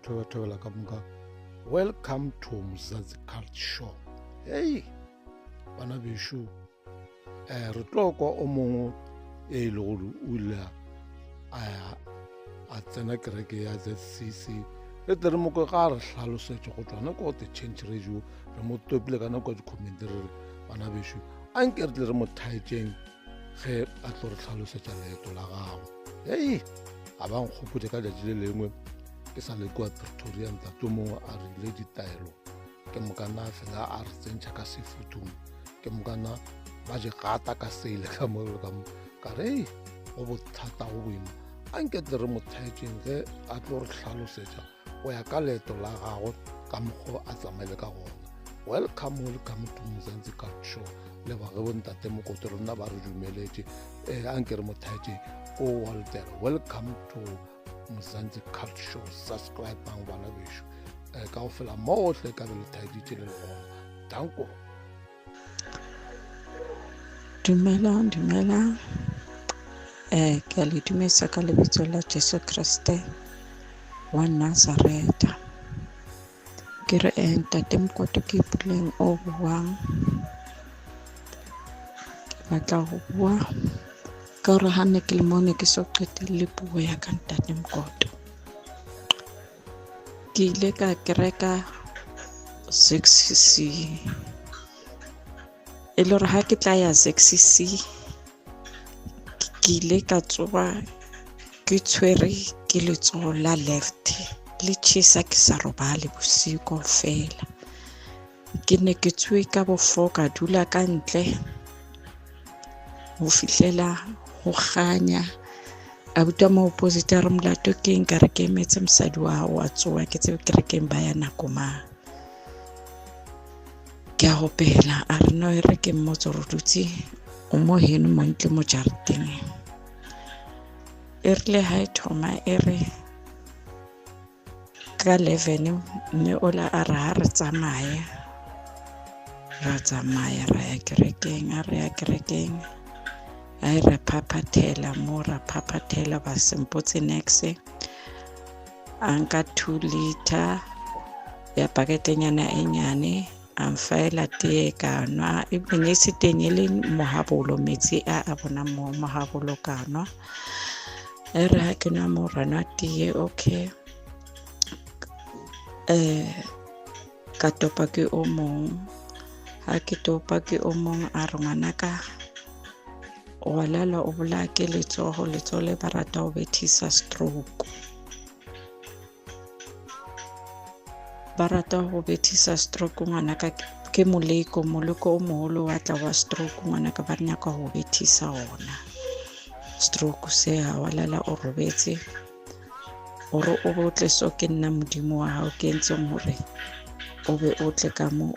Thobela thobela ka moka. Welcome to Mzansi Cult Show. Hey, bana bešo, re tlo kwa o mongwe e le gore o ile a tsena kereke ya ZCC. Re tle re mo kwe ga re hlalosetše go tšwa nako the Change Radio, re mo topile ka nako ya di-comment re re bana bešo, a nke re tle re mo thaetšeng ge a tlo re hlalosetša leeto la gagwe. Hei, a ba nkgopotše ka letšatši le lengwe ke sa le kua Pretoria, ntate mongwe a re ile ditaelo ke mokana fela a re tsentšha ka sefuthung, ke mokana ba di gata ka seile ka mo ka mo ka re go bothata go boima. A nke tle re mo thaetšeng ge a tlo re hlalosetša go ya ka leeto la gagwe ka mokgwa a tsamaile ka gona. Welcome, welcome to Mzansi Cult Show. Le ba ge bontate Mokoto rena ba re dumeletše, a nke re mo thaetšeng o Walter. Welcome to Mzansi Cult Show. Subscribe bang bana bešo, ka go fela mohle ka be le thaeditše le le gona. Danko. Dumelang, dumelang. Ke a le dumedisa ka lebitso la Jesu Kriste wa Nazareta. Ke re ntate Mokoto ke Puleng o buang. Ke batla ho bua ka hore ha ne ke le mo ne ke so qetelle puo ya ka ntate Mokoto. Ke ile ka kereka ZCC. E le hore ha ke tla ya ZCC ke ile ka tsoha ke tshwere ke letsoho la left le tjhesa ke sa robale bosiu kaofela. Ke ne ke tsohe ka bo 4 ka dula ka ntle ho fihlela ho kganya. Abuti wa mo opposite a re molato ke eng, ka re ke emetse mosadi wa hao wa tsoha ke tsebe kerekeng ba ya nako mang. Ke a hopela a re no e re ke mmotse hore o dutse o mo heno mo ntle mo jareteng. E rile ha e thoma e re ka 11 mme ola a re ha re tsamaye, ra tsamaya ra ya kerekeng, a re ya kerekeng a e re phaphathela mo, ra phaphathela ba se mpotse nex. A nka 2 liter ya paketenyana e nyane a mfaela tee ka nwa, ebile ne e se teng e le mohabolo, metsi a a bona mo mohabolo ka nwa. E re ha ke nwa mo ra nwa tee, okay. Ka topa ke o mong, ha ke topa ke o mong a re ngwanaka wa lala o bolaya ke letsoho, letsoho le ba rata ho bethisa stroke. Ba rata ho bethisa stroke ngwanaka, ke moleko, moleko o moholo wa tla wa stroke ngwanaka, ba re nyaka ho bethisa ona stroke se. Ha wa lala o robetse hore o be o tle so ke nna modimo wa hao ke entseng hore o be o tle ka mo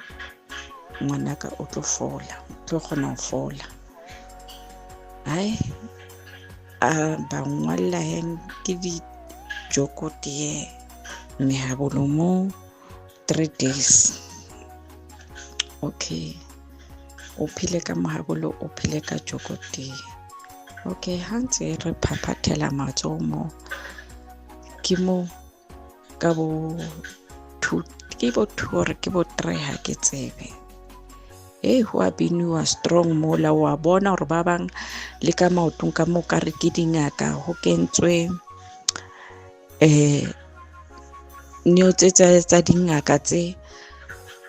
ngwanaka o tlo fola, o tlo kgona ho fola. Hai, a ba ngwalla heng ke dijoko tee mehabolo mo 3 days. Okay, o phile ka mohabolo, o phile ka joko tee. Okay, ha ntse re phaphathela matsoho mo, ke mo ka bo 2, ke bo 2 hore ke bo 3 ha ke tsebe. Hei, ho a binuwa strong mola, wa bona hore ba bang le ka maotong ka mo ka re ke dingaka, ho kentswe neo tse tsa dingaka tse.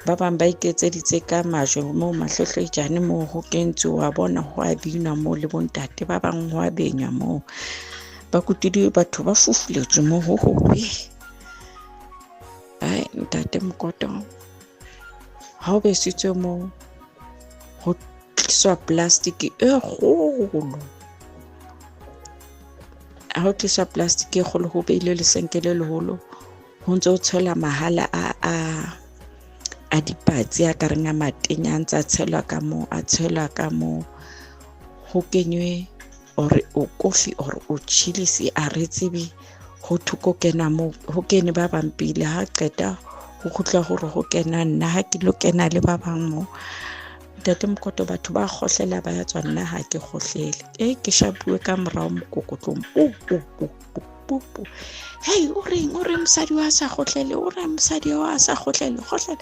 Ba bang ba iketseditse ka majwe moo mahlohlojane moo ho kentswe, wa bona ho a binwa moo le bontate ba bang ho a benywa moo. Ba kutile batho ba fufuletswe moo ho hobe. Ai, ntate Mokoto, ha o besitswe moo ho tliswa plastic e kgolo. Ha ho tliswa plastic e kgolo, ho beilwe lesenke le leholo, ho ntse ho tshelwa mahala a dipatsi a ka reng a matenya, a ntse a tshelwa ka moo, a tshelwa ka moo, ho kenywe ore o kofi ore o chilisi, a re tsebe ho thoko kena moo, ho kene ba bang pele. Ha qeta ho kgutla hore ho kena nna, ha ke lo kena le ba bang moo. Ntate Mokoto, batho ba kgohlela ba ya tswa, nna ha ke kgohlele. Ke shapuwe ka morao mokokotlong, pu, pu, pu, pu. pu pu. Hei, o reng, o reng mosadi wa sa kgotlele, o reng mosadi wa sa kgotlele, kgotlele.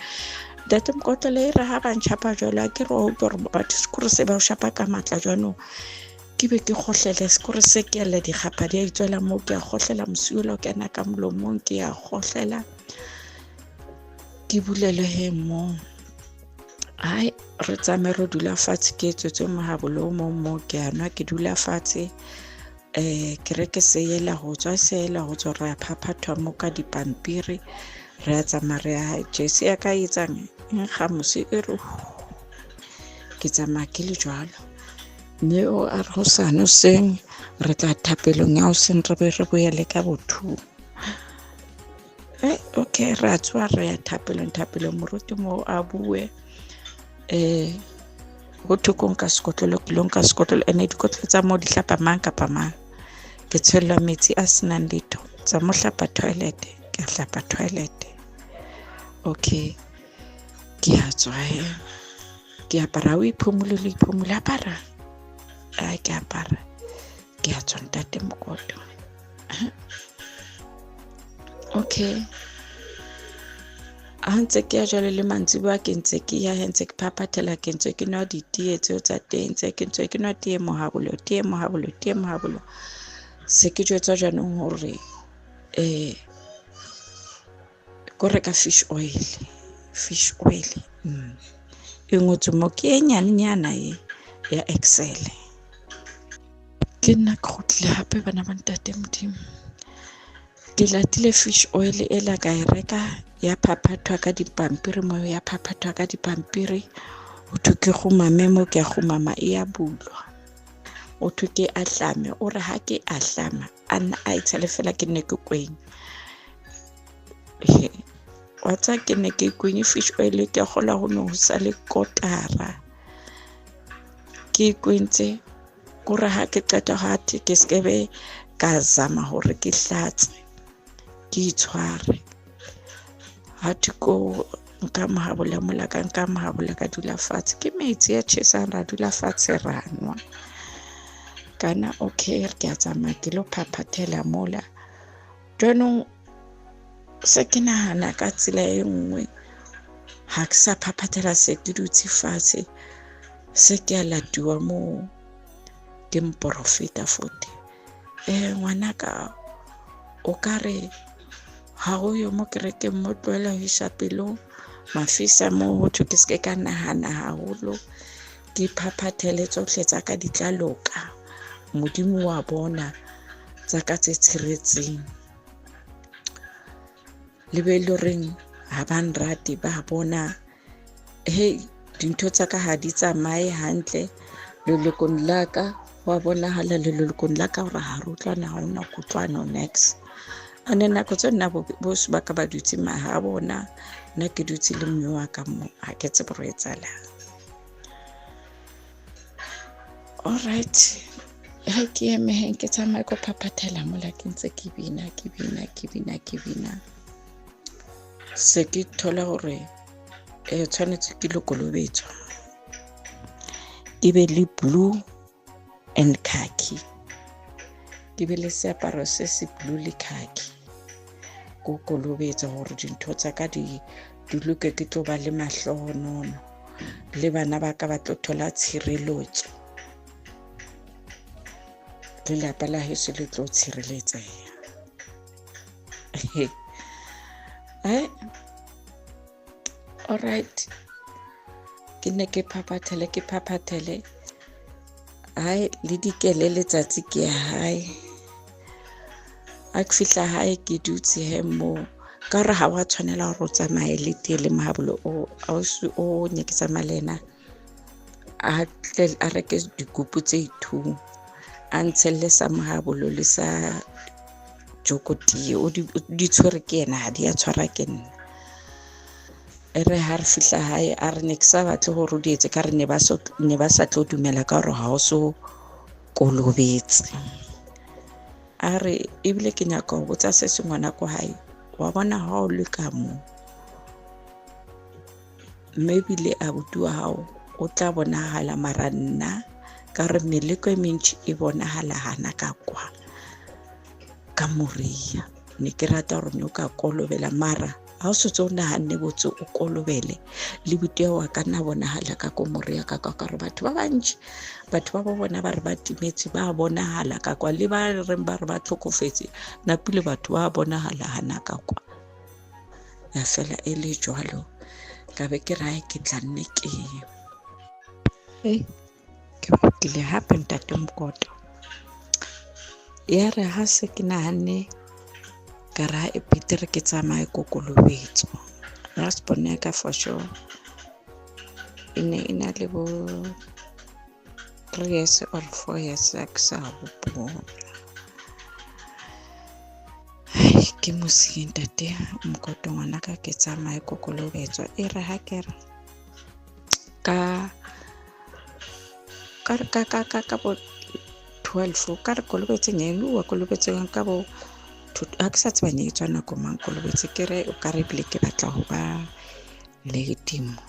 Ntate Mokotlelo e re ha ba ntjhapa jwalo, a ke re o utlwe hore batho sekore se ba o shapa ka matla jwanong. Ke be ke kgohlele, sekore se ke lla dikgapha di a itswela moo, ke a kgohlela mosi ola o kena ka molomong, ke a kgohlela. Ke bulele he moo. Hai, re tsamaye re dula fatshe, ke etsetswe mohabolo o mong moo, ke a nwa, ke dula fatshe. Kereke se ela ho tswa, se ela ho tswa, re a phaphathwa mo ka dipampiri, re a tsamaya re ya jesi ya ka e etsang e nkga mosi e re ke tsamaya ke le jwalo. Mme o a re hosane hoseng re tla thapelong ya hoseng, re be re boele ka bo 2. Okay, re a tsoha re ya thapelong, thapelong moruti moo a bue, ho thwe ko nka sekotlolo, ke lo nka sekotlolo, ene dikotlolo tsa moo di hlapa mang kapa mang. Ke tshellwa metsi a senang letho, tsa mo hlapa toilet, ke a hlapa toilet. Okay, ke a tswa he, ke apara, o iphumule le iphumule, apara. Ai, ke apara, ke a tswa ntate Mokoto. Okay, ha ntse ke ya jwalo le mantsiboya ke ntse ke ya, ntse ke phaphathela, ke ntse ke nwa ditee tseo tsa teng, ntse ke ntse ke nwa tee mohabolo, tee mohabolo, tee mohabolo. Se ke jwetswa jwanong hore ko reka fish oil, fish oil. E ngotswe mo ke e nyanenyana e ya Excel. Ke nna ke kgutlile hape bana ba ntate Modimo. Ke latile fish oil ela ka e reka, ya phaphathwa ka dipampiri mo, ya phaphathwa ka dipampiri. Ho thwe ke kgumame mo, ke a kgumama, e ya bulwa. O thwe ke ahlame, o re ha ke ahlama, a nna a e tshele fela ke nne ke kwenye. Wa tseba ke ne ke kwenye fish oil, ke a kgolwa ho ne ho sa le kotara. Ke e kwentse, kore ha ke qeta ha thwe ke skebe ka zama hore ke hlatse, ke itshware. Ha thwe ko nka mohabola mola ka nka mohabola ka dula fatshe, ke metsi a tjhesang, ra dula fatshe ra nwa. Kana okay, ke a tsamaya ke lo phaphathela mola. Jwanong se ke nahana ka tsela e nngwe, ha ke sa phaphathela, se ke dutse fatshe, se ke a latuwa moo ke mporofeta fote. Ngwanaka, o ka re ha o yo mo kerekeng mo, tlohela ho isa pelong mafisa moo, ho thwe ke seke ka nahana haholo, ke phaphathele tsohle tsa ka di tla loka. Modimo wa bona tsa ka tse tshiretseng. Le be le horeng ha ba nrate, ba bona hei dintho tsa ka ha di tsamaye hantle lelokong la ka, wa bonahala lelokong la ka hore ha re utlwane, ha hona kutlwano next. Ane nako tse nna boso ba ka ba dutse maha bona, nna ke dutse le mme wa ka mo, ha ke tsebe hore etsahalang. All right, ha ke eme he, ke tsamaye ko phaphathela mola, ke ntse ke bina, ke bina, ke bina, ke bina. Se ke thola hore tshwanetse ke lo kolobetswa, ke be le blue and khaki, ke be le seaparo se se blue le khaki, ko kolobetsa hore dintho tsa ka di loke, ke tlo ba le mahlohonono, le bana ba ka ba tlo thola tshireletso, lelapa la heso le tlo tshireletseha. All right, ke ne ke phaphathele, ke phaphathele, hae le dikele letsatsi ke ya hae. Ha ke fihla hae ke dutse he moo, ka hore ha wa tshwanela hore o tsamaye le tee le mohabolo o ausi o ne ke tsamaya le yena, a tle a reke dikupu tse 2, a ntshelle sa mohabolo le sa jokotie, o di tshwere ke yena, ha di a tshwara ke nna. E re ha re fihla hae, a re ne ke sa batle hore o di etse, ka re ne ba so, ne ba sa tlo dumela ka hore ha o so kolobetse. A re ebile ke nyaka ho botsa se sengwe ngwana ko hae, wa bona ha o le ka moo, mme ebile abuti wa hao o tla bonahala, mara nna ka re meleko e mentši e bonahala hana ka kwa. Ka moria ne ke rata gore ne o ka kolobela, mara ha o setse o nahanne botse o kolobele le botea wa ka nna bonahala ka ko moria ka kwa, ka gore batho ba bantši, batho ba ba bona ba re ba timetse ba bonahala ka kwa, le ba reng ba re ba tlhokofetse napile batho ba bonahala hana ka kwa. Ya fela e le jwalo, ka be ke raya ke tla nne ke ke kgutlile hape ntate Mokoto. Ya re ha se ke nahanne ka ra e betere ke tsamaye ko kolobetso. Last born ya ka for sure e ne e na le bo 3 years or 4 years, a ke sa gopola. Ke mosiye ntate Mokoto ngwanaka, ke tsamaye ko kolobetso. E re ha ke re ka bo 12 ka re kolobetseng eno wa kolobetseng ka bo, ha ke sa tseba ne e tswa nako mang kolobetse. Ke re o ka re ebile ke batla ho ba late mo,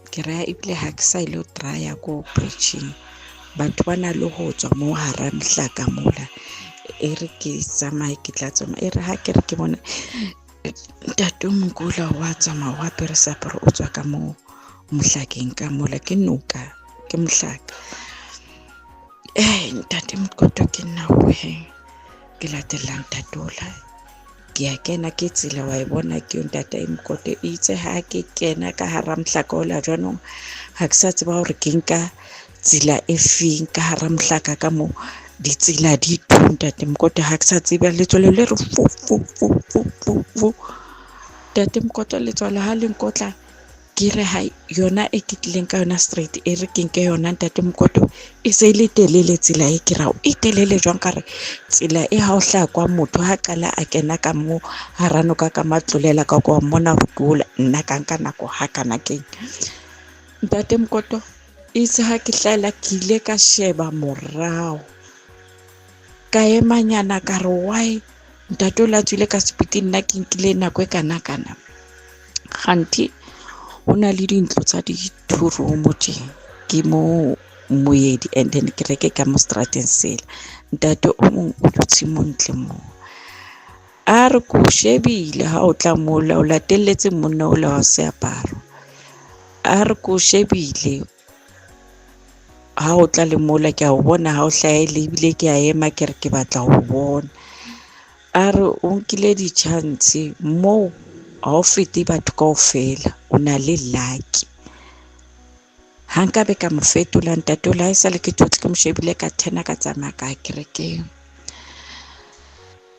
ke raya ebile ha ke sa ile ho try-a ko bridging, batho ba na le ho tswa mo hara mohlaka mola. E re ke tsamaye, ke tla tsamaya. E re ha ke re ke bona ntate o mongwe wa tsamaya, wa apere seaparo, o tswa ka mo mohlakeng ka mola, ke noka, ke mohlaka. Ntate Mokoto, ke nna he ke latella ntate ola, ke a kena ke tsela wa e bona ke yo ntate Mokoto. Itse ha ke kena ka hara mohlaka ola jwanong, ha ke sa tseba hore ke nka tsela e feng ka hara mohlaka ka mo, ditsela di two ntate Mokoto, ha ke sa tseba. Letswalo le re fu fu fu fu fu fu, ntate Mokoto, letswalo ha le nkotla. Ke re ha yona e ke tlileng ka yona straight, e re ke nke yona ntate Mokoto, e se e le telele tsela e, ke rao e telele jwang? Ka re tsela e ha o hlaha kwa, motho ha qala a kena ka mo hara noka ka matlolela ka kwa mona hore ke ola nna ka nka nako ha kana keng ntate Mokoto. Itse ha ke hlahela, ke ile ka sheba morao, ka emanyana, ka re why ntate o la tswile ka sepiti, nna ke nkile nako e kana kana. Kganthi ho na le dintlo tsa di-two room tje, ke mo moedi, and then ke reke ka mo strateng sela. Ntate o mong o dutse mo ntle moo, a re ko shebile ha o tla mola, o latelletse monna ola wa seaparo. A re ko shebile ha o tla le mola, ke a o bona ha o hlahele, ebile ke a ema ke re ke batla ho bona. A re o nkile di-chance moo, ha o fete batho kaofela, o na le lucky. Ha nka be ka mo fetola ntate ola, ha esale ke thotse ke mo shebile, ka thena ka tsamaya ka kerekeng.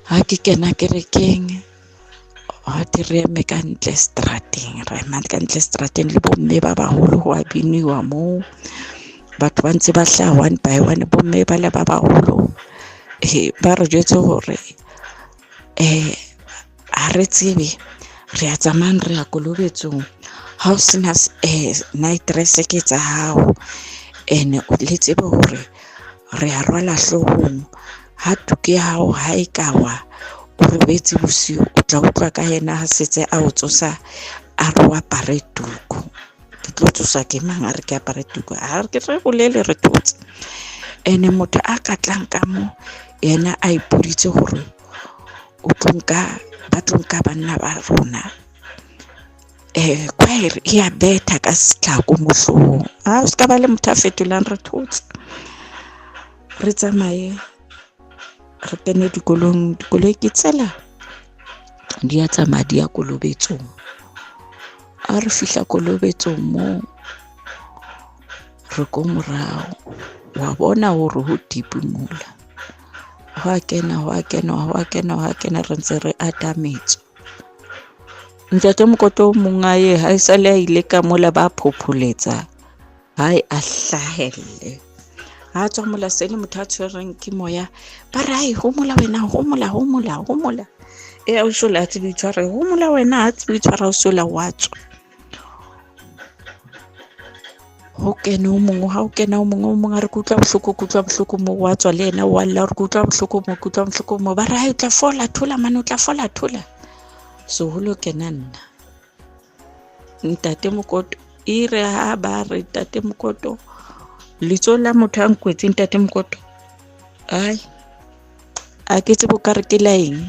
Ha ke kena kerekeng, ha te re eme ka ntle strateng, re ema ka ntle strateng le bomme ba baholo, ho a biniwa moo, batho ba ntse ba hlaha one by one. Bomme ba le ba baholo ba re jwetse hore ha re tsebe re ya tsamayang, re ya kolobetsong, ha o sena night dress ke tsa hao, ene le tsebe hore re ya rwala hloohong. Ha tuku ya hao ha e ka wa o robetse bosiu, o tla utlwa ka yena ha setse a o tsosa, a re o apare tuku. Ke tlo tsoswa ke mang a re ke apare tuku? Ha re ke re bolele, re thotse. Ene motho a ka tlang ka mo yena a ipoditse hore o tlo nka, ba tlo nka banna ba rona, choir e ya betha ka setlhako mo hloohong. Ha o ska ba le motho a fetolang, re thotse. Re tsamaye re kene dikolong, dikoloi ke tsela di ya tsamaya di ya kolobetsong. Ha re fihla kolobetsong moo, re ko morao, wa bona hore ho deep mola, ho a kena, ho a kena, ho a kena, ho a kena, re ntse re atametswa. Ntate Mokoto o mong a ye ha esale a ile ka mola, ba phopholetsa hae a hlahelle. Ha tswa mola se le motho a tshwereng ke moya, ba re ai homola wena, homola, homola, homola. E a o sola a tsebe itshware, homola wena, ha tsebe itshwara, o sola wa tswa. Ho kene o mongwe, ha o kena o mongwe, o mongwe a re ke utlwa bohloko, ke utlwa bohloko mo, wa tswa le yena wa lla, hore ke utlwa bohloko mo, ke utlwa bohloko mo. Ba re hai o tla fola, thola mane, o tla fola, thola. Seholo kena nna ntate Mokoto. E re ha ba re ntate Mokoto, letsoho la motho a nkwetse ntate Mokoto, ai A ke tsebe o ka re ke la eng.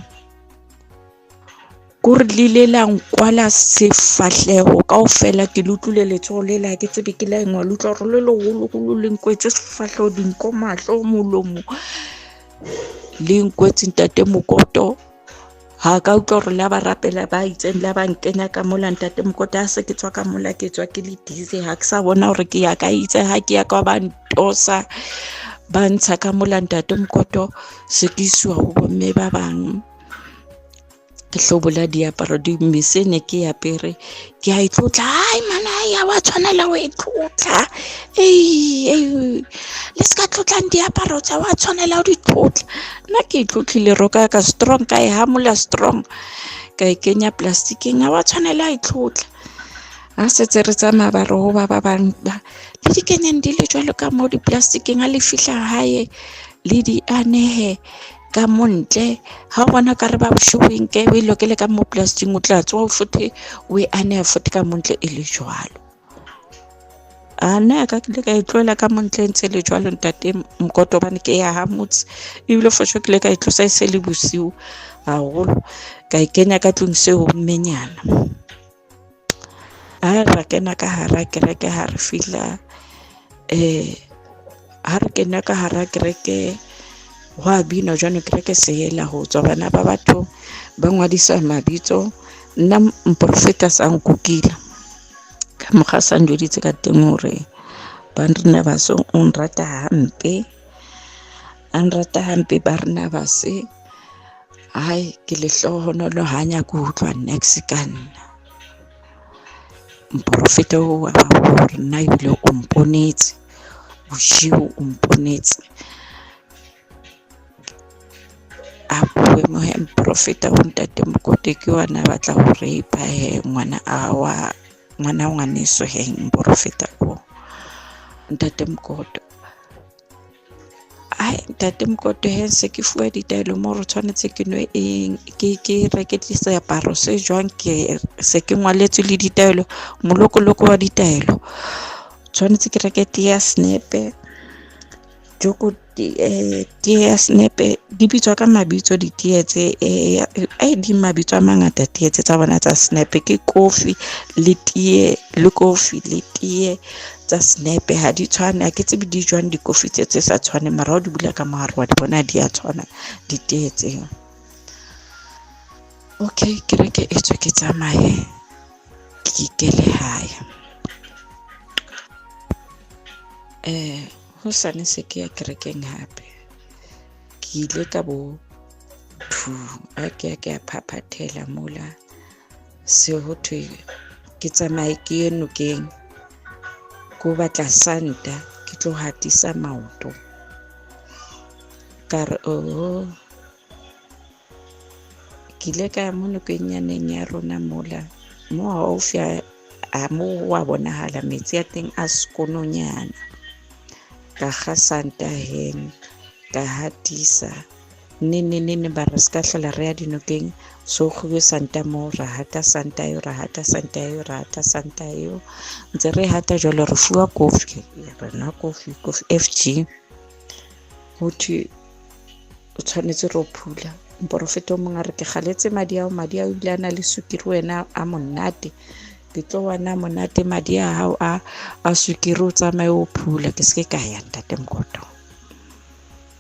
Kore le ile la nkwala sefahleho kaofela, ke le utlwile letsoho lela, ha ke tsebe ke la eng, wa le utlwa hore le leholoholo le nkwetse sefahleho, dinko, mahlo, molomo, le nkwetse ntate Mokoto. Ha ka utlwa hore la ba rapela ba itseng la ba nkenya ka mola ntate Mokoto, ha se ke tswa ka mola ke tswa ke le dizzy, ha ke sa bona hore ke ya ka itse, ha ke ya ka ba ntosa ba ntsha ka mola ntate Mokoto, se ke isiwa ho bomme ba bang. Ke hlobola diaparo di mese ne ke apere, ke a e tlotla, ai mana ya wa tshwanela ho e tlotla, le se ka tlotlang diaparo tsa wa tshwanela ho di tlotla. Nna ke e tlotlile roka ka strong, ka e hamola strong, ka e kenya plastikeng, ha wa tshwanela e tlotla. Ha setse re tsamaya ba re ho ba ba bang ba le di kenyeng di le jwalo ka mo diplastikeng, ha le fihla hae le di anehe ka mo ntle, ha o bona ka re ba boshigo o nke o e lokele ka mo plastikeng, o tla tswa fothe o e aneha fothe ka mo ntle e le jwalo. A nna ka ke ile ka e tlohela ka mo ntle ntse le jwalo ntate Mokoto, hobane ke ya ha motse, ebile for sure ke ile ka e tlosa e se le bosiu haholo, ka e kenya ka tlung seo mmenyana. Ha ra kena ka hara kereke, ha re fihla ha re kena ka hara kereke hwa binwa jwalo, kereke se ela ho tswa bana ba batho ba ngwadisa mabitso. Nna moprofeta sa nkukile ka mokgwa sa njweditse ka teng hore Barnabas o nrata hampe, a nrata hampe Barnabas, hai ke lehlohonolo ha nyake ho utlwa niks ka nna. Moprofeta oo wa ba hore nna ebile o mponetse bosiu, o mponetse a bue mohe moprofeta o ntate Mokoto ke ona batla ho rape he ngwana a wa ngwana ngwaneso he moprofeta o ntate Mokoto. Ai ntate Mokoto he se ke fuwa ditaelo mo re tshwanetse ke nwe eng, ke reke seaparo se jwang, ke se ke ngwaletswe le ditaelo, molokoloko wa ditaelo. Tshwanetse ke reke tee ya snepe, joko tee ya snepe di bitswa ka mabitso ditee tse, di mabitso a mangata tee tse tsa bona tsa snepe, ke kofi le tee le kofi le tee tsa snepe, ha di tshwane, ha ke tsebe di jwang dikofi tse tse sa tshwaneng, mara ha o di bula ka mohare wa di bona di a tshwana ditee tseo. Okay, kereke e tswe ke tsamaye ke ikele hae. Hosane se ke ya kerekeng hape, ke ile ka bo 2, a ke ya ke ya phaphathela mola, se ho thwe ke tsamaye ke ye nokeng, ko batla santa ke tlo hatisa maoto. Ka re oho, ke ile ka ya mo nokeng nyaneng ya rona mola, mo haufi a mo wa bonahala metsi a teng a sekononyana. Ka kga santa heng, ka hatisa neng neng neng ba re se ka hlola re ya dinokeng, so kguwe santa moo, ra hata santa eo, ra hata santa eo, ra hata santa eo, ntse re hata jwalo, re fuwa kofi, re nwa kofi, kofi FG. Ho thwe o tshwanetse re o phula. Moporofeta o mong a re ke kgaletse madi ao, madi ao ebile a na le sukiri wena a monate, ke tlo wana monate madi a hao a sukiri o tsamaye o phula. Ke se ke ka ya ntate Mokoto.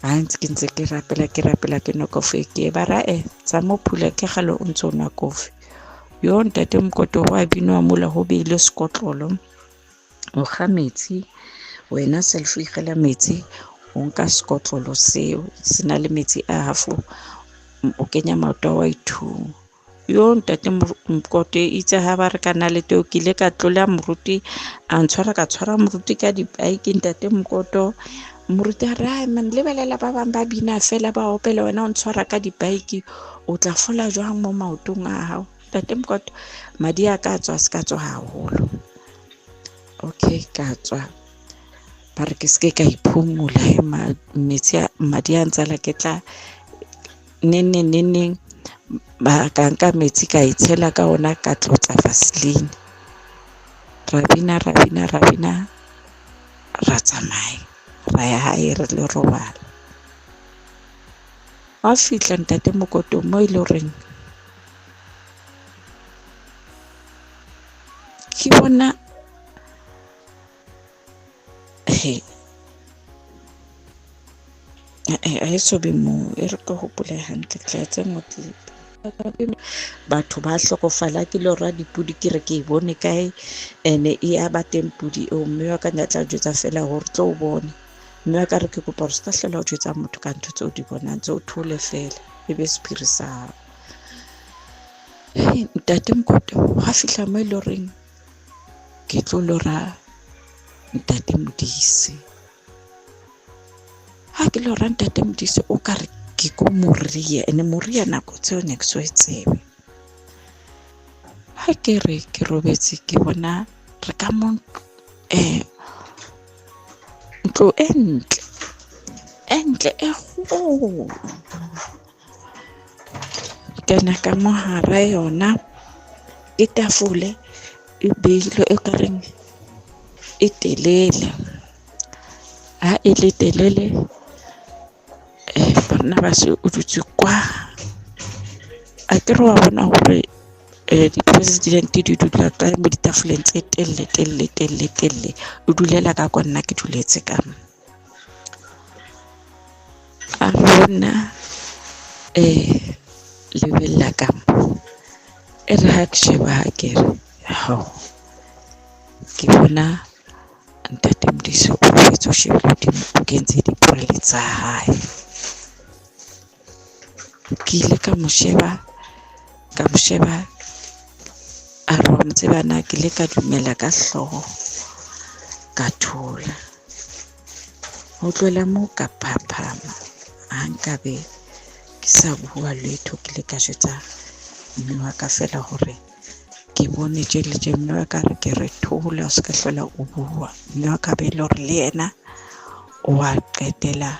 Ha ntse ke ntse ke rapela, ke rapela ke nwa kofi, ke ba ra tsa mo phula ke kgale o ntso nwa kofi. Yo ntate Mokoto wa binwa mola ho beile sekotlolo, o kga metsi, wena self o ikgela metsi, o nka sekotlolo seo se na le metsi a hafo, o kenya maoto a wa ithung. Yo ntate Mokoto itse ha ba re ka na le teo, ke ile ka tlola moruti a ntshwara, ka tshwara moruti ka dipaiki ntate Mokoto. Moruti a re, ai man, lebelela ba bang ba bina fela ba opela, wena o ntshwara ka dipaiki, o tla fola jwang mo maotong a hao? Ntate Mokoto, madi a ka tswa, se ka tswa haholo. Okay, ka tswa. Ba re ke se ke ka iphumula he metsi a madi a ntsala ke tla neng neng neng neng, ba ka nka metsi ka e tshela ka ona, ka tlotsa Vaseline. Ra bina, ra bina, ra bina, ra tsamaya, ra ya hae re le robala. Wa fihla ntate Mokoto mo e le horeng ke bona he a e so be moo e re ke hopole hantle ke tla etsa nngwe clip. Batho ba hlokofala ke lora dipudi ke re ke e bone kae ene e ya ba teng pudi eo mme wa ka ne a tla jwetsa fela hore tlo o bone mme wa ka re ke kopa hore se ka hlola o jwetsa motho ka ntho tseo di bonang tseo thole fela e be sephiri sa hao. Hei ntate Mokoto ha fihla mo e le horeng ke tlo lora ntate Modise. Ha ke lora ntate Modise o ka re ke ko moria ene moria nako tseo ne ke so e tsebe. Ha ke re ke robetse ke bona re ka mo ntlo e ntle e ntle e kgolo. Kena ka mohara yona ke tafole e beilwe e ka reng e telele. Ha e le telele Barnabas o dutse kwa. Akere wa bona hore di-president di dula kae mo ditafoleng tse telle telle telle telle. O dulela ka kwa nna ke duletse ka mo. A re ho nna lebella ka mo. E re ha ke sheba ha ke re hao ke bona ntate Modise o robetse o shebile hodimo o kentse diporele tsa hae. Ke ile ka mo sheba ka mo sheba a re wa mo tseba na ke ile ka dumela ka hlooho ka thola. Ho tlohela moo ka phaphama ha nkabe ke sa bua letho ke ile ka jwetsa mme wa ka fela hore ke bone tje le tje. Mme wa ka re ke re thola o se ka hlola o bua. Mme wa ka be le hore le yena o wa qetela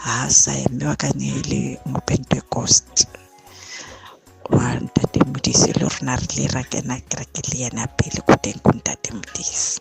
ha sa ya. Mme wa ka ne le mopentecost wa ntate Modise le rona re ile ra kena kereke le yena pele ko teng ko ntate Modise.